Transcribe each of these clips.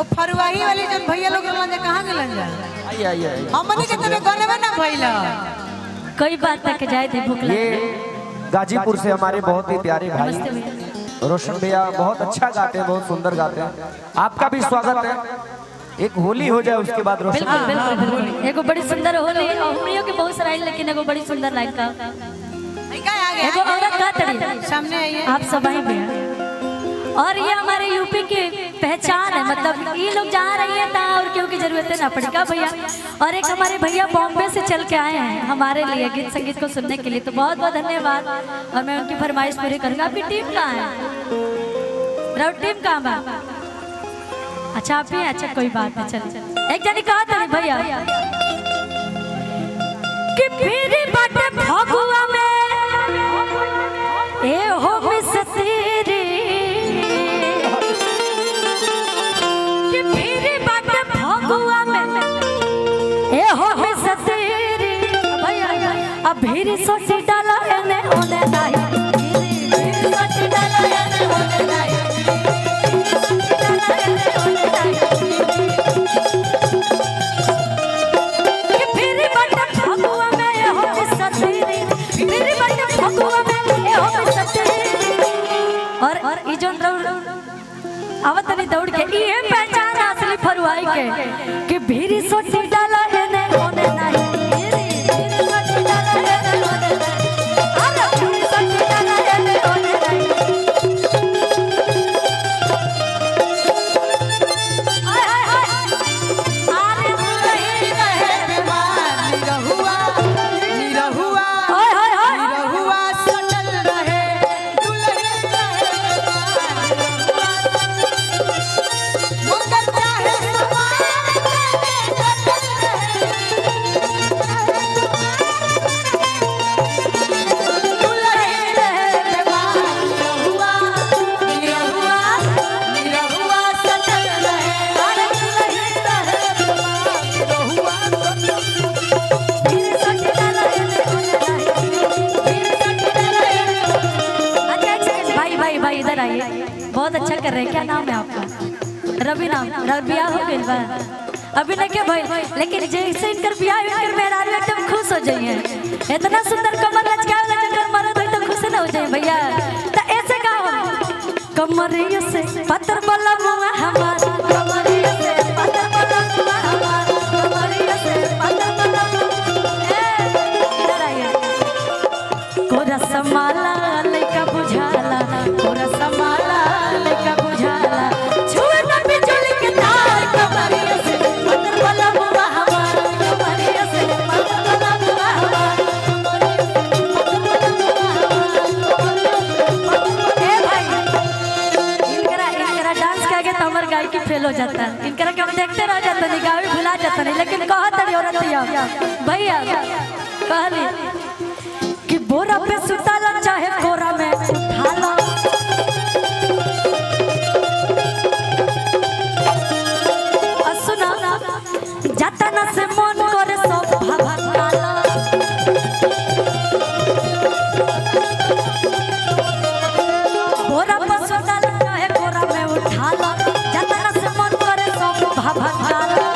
और फरवाही वाली जन भैया लोग रहलन जा कहां गेलन जा? आइए आइए आइए। हमनी के तबे गनबे ना भइल। कोई बात तक जाए थे भूख ये लगी। गाजीपुर से हमारे बहुत ही प्यारे भाई नमस्ते भैया। रोशन भैया बहुत अच्छा गाते हैं, बहुत सुंदर गाते हैं। आपका भी स्वागत है। एक होली हो जाए उसके बाद रोशन। बिल्कुल बिल्कुल बिल्कुल। एगो बड़ी सुंदर होली और हमनियों के बहुत सारा लेकिन एगो बड़ी सुंदर लाइन का का आ गया? एगो औरत का तड़ी सामने आइए। आप सब आई भैया। और ये हमारे यूपी की पहचान है, मतलब ये लोग जहाँ रही है तहाँ और क्यों की जरूरत है ना पड़ेगा भैया। और एक हमारे भैया बॉम्बे से चल के आए हैं हमारे लिए गीत संगीत को सुनने के लिए, तो बहुत बहुत धन्यवाद। और मैं उनकी फरमाइश पूरी करूँगा। आपकी टीम कहाँ है? राउत टीम कहाँ बा? अच्छा आप ही हैं? अच्छा कोई बात नहीं, चल एक जनी कहा था भैया कि फिर बाटे फगुआ में ए हो मिस तेरी, कि फिर बाटे फगुआ में ए हो मिस तेरी। भैया अब भीड़ सोटी डाला एने ओने नाही, भीड़ सोटी डाला एने ओने नाही, कि फिर बाटे फगुआ में ए हो मिस तेरी, फिर बाटे फगुआ में ए हो मिस तेरी। और ई जोन आवत नहीं दौड़ के इहे पहचान असली फरुआई के कि भीड़ सोटी डाला एने ओने नाही, भीड़ सोटी डाला एने ओने नाही, अरे भीड़ सोटी डाला एने ओने नाही। हाय हाय हाय अरे दुलही रहे बीमार निरहुआ निरहुआ हाय हाय हाय निरहुआ सटल रहे दुलही रहे बीमार निरहुआ। मंगल चाहे सवार करे सटल रहे दुलही रहे बीमार निरहुआ निरहुआ निरहुआ सटल रहे। अरे दुलही रहे निरहुआ भीड़ सोटी डाला एने ओने नाही, भीड़ सोटी डाला एने ओने। अच्छा एक सेकंड भाई भाई भाई इधर आइए, बहुत अच्छा कर रहे हैं। क्या नाम है आपका? रवि नाम। रवि बियाह हो गइल बा? अभी नहीं के भाई, लेकिन जैसे इनकर बियाह होई, इनकर मेहरारू एकदम खुश हो जाइए। इतना सुंदर कमर लचकावे ला जकर मरद होई तो खुश ना हो जाइए भैया। तो ऐसे का हो कमरिया से पत्थर वाला मुआ हमारा, कमरिया से पत्थर वाला मुआ हमारा, कमरिया से पत्थर वाला मुआ। ए इधर आइए। कोरा समाला लइका बुझाला, कोरा समाला लइका बुझाला, छुए न बिजुली के तार। कमरिया से पत्थर वाला मुआ हमारा, कमरिया से पत्थर वाला मुआ हमारा, ए भाई इनकरा इनकरा डांस के आगे तो हमर गायकी फेल हो जाता है। इनकरा के हम देखते रह जाता नहीं, गावे भुला जाता नहीं, लेकिन कहत रही औरतिया भैया कहली कि बोरा पे सुताला चाहे कोरा में उठाला, आ सुना जाता ना से मन करे सब भभकाला। बोरा पे सुताला चाहे कोरा में उठाला, जाता ना से मन करे सब भभकाला।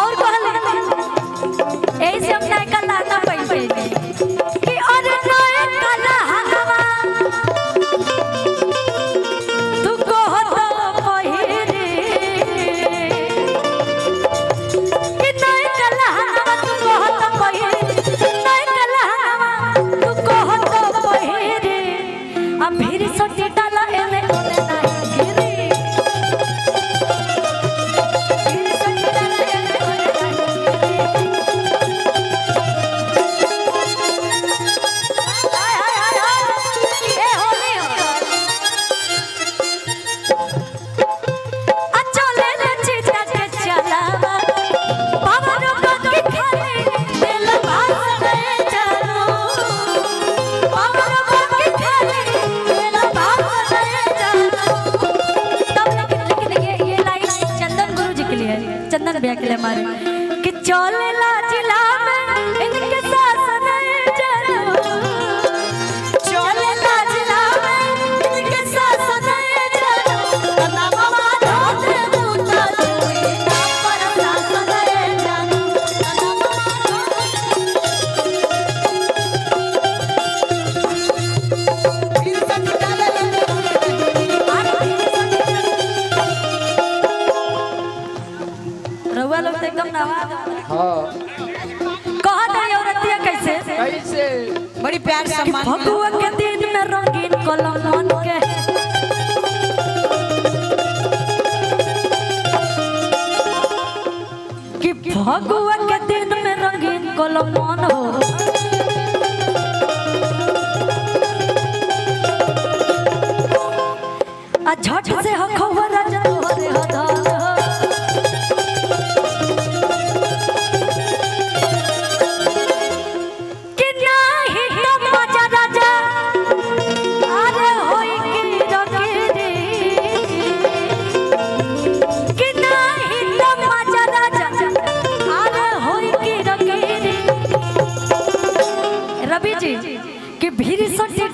और कहली एही से हम नायका लाना पैसे कि अरे नायका लहंगवा तू कहत पहिरी, कि नायका लहंगवा तू कहत पहिरी, नायका लहंगवा तू कहत पहिरी, आ भीड़ सोटी डाला एने ओने नाही गिरी, भीड़ सोटी डाला एने ओने नाही गिरी। हाय हाय हाय हाय ए होली हो। अच्छा ले ले चीता के चलावा पावर बाकी खाली दिल भास गए चलो, पावर बाकी खाली दिल भास गए चलो। तब लेकिन लेकिन ये लाइन चंदन गुरु जी के लिए है, चंदन भैया के लिए हमारे कि चले ला जिला में इनके सासन चलो, चले ला जिला में इनके सासन चलो, नामा धोते दूता। कि सम्मान मिला। फगुआ के दिन में रंगीन कलम मन के कि फगुआ के दिन में रंगीन कलम मन हो आ झट से हो खबर राजा तोहरे हो धन हो। कि नाही तो मजा राजा अरे होई की रकीरी कि नाही तो मजा राजा अरे होई की रकीरी रवि जी कि भीड़ सटी